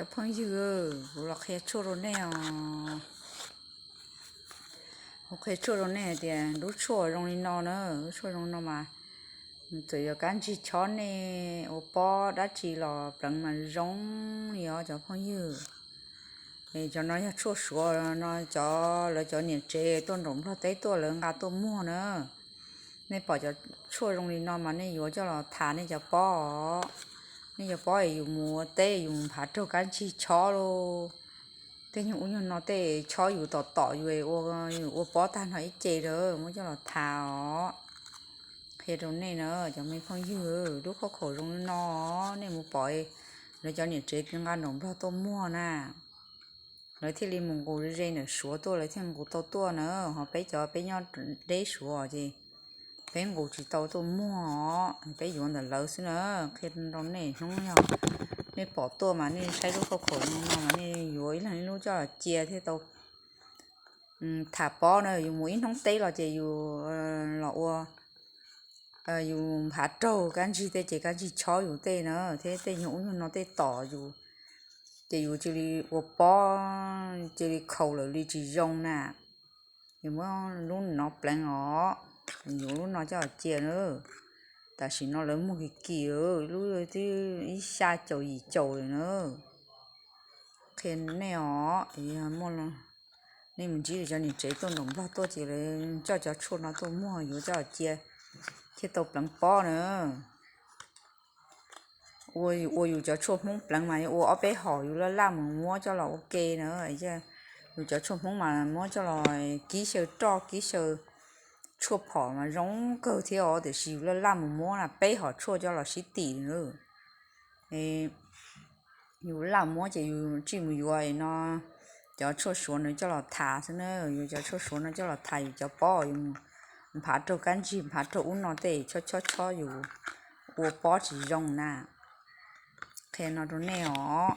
Cov phooj ywg, kuv los qhia tshuaj rau nej os. Kuv qhia tshuaj rau nej hais tias lub tshuaj zoo li no na, lub tshuaj zoo no mas txawm yog kab ntsig chob nej ua pob dab tsi los pleev mas zoo li os cov phooj ywg. Cov no yog tshuaj suav no, cov lawv cov niam tsev tuaj nraum Nplog teb tuaj lawv nqa tuaj muag na. Nej pom cov tshuaj zoo li no mas nej yuav coj los thas nej cov pob os. Nej cov pob es yus mus ua teb yus mus nphav raug kab ntsig chob lauj, tej nyuag ub nyuag no tej chob yus tom tom yus, yus ua pob tag no ib ce lawm muab coj los thas os. Qhia rau nej na cov me phooj ywg, lub khaub khaum zoo li no nej mus pom lawv cov niam tsev nqa nraum Nplog tuaj muag na. Lawv thiaj li mus nqus ze ze ntawm suav tuaj lawv thiaj nqus tau tuaj na. Ho peb cov peb nyob deb suav ces peb nqus tsis tau tuaj muag os, peb yuav ntawm lawv xwb na. Qhia rau nej, hnub yog nej pom tuaj mas nej saib lub khaub khaum zoo no mas nej yuav ib leeg ib lub coj los cia thiaj tau thas pob na. Yus mus ib hnub teb los ces yus los ua, yus nphav raug kab ntsig tej ces kab ntsig chob yus tej na, thiab tej nyuag ub nyuag no tej tom yus ces yus cia li ua pob cia li khaus lawm li tsis zoo na. Yus muab lub no pleev os, yus lub no coj cia na. Tam sim no lawv muag kim kim lub twb ib xya caum yim caum lawm na. Qhia nej os, nej mus ntsib lawv cov niam tsev tuaj nraum Nplog tuaj ces lawv coj cov tshuaj no tuaj muag yuav coj cia thiaj tau pleev pob na. Ua yus cov tshuaj Hmoob pleev mas yuav ua ob peb hom yus laj laj mus muab coj los ua ke na. Yus cov tshuaj Hmoob mas muab coj los kib xyaw roj kib xyaw tshuaj phom mas zoo kawg thiab os, tiam sis yus laj laj mus muab na peb hom tshuaj coj los sib tim na. Yus laj muab ces yus tsij mus yuav no cov tshuaj suav no coj los thas xwb na. Yus cov tshuaj suav no coj los thas yus cov pob, yus nphav raug kab ntsig nphav raug ub no tej chob chob chob yus ua pob tsis zoo na. Qhia no rau nej os.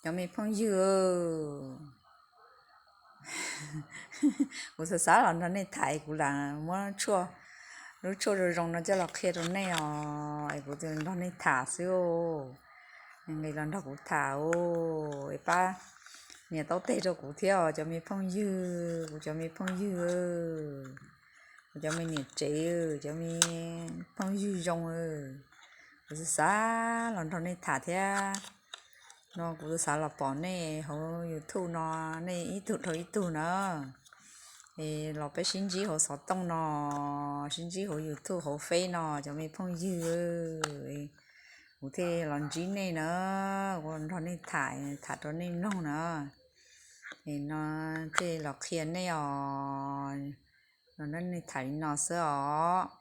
Cov me phooj ywg, kuv xav xav los nrog nej tham es kuv lam muab tshuaj, lub tshuaj zoo zoo no coj los qhia rau nej os, es kuv nrog nej tham xwb. Nqis los nrog kuv tham os, es pab nias taub teg rau kuv thiab os cov me phooj ywg, kuv cov me phooj ywg, kuv cov me niam tsev, cov me phooj ywg zoo, kuv xav xav los nrog nej tham thiab. No kuv xav los pom nej hauv YouTube no, nej ib tug dhau ib tug na. Es los peb sib ntsib hauv xov tooj no, sib ntsib hauv YouTube hauv Face no cov me phooj ywg. Kuv thiaj los ntsib nej na, kuv los nrog nej tham, tham rau nej mloog na. Es no thiaj los qhia nej os, los nrog nej tham li no xwb os.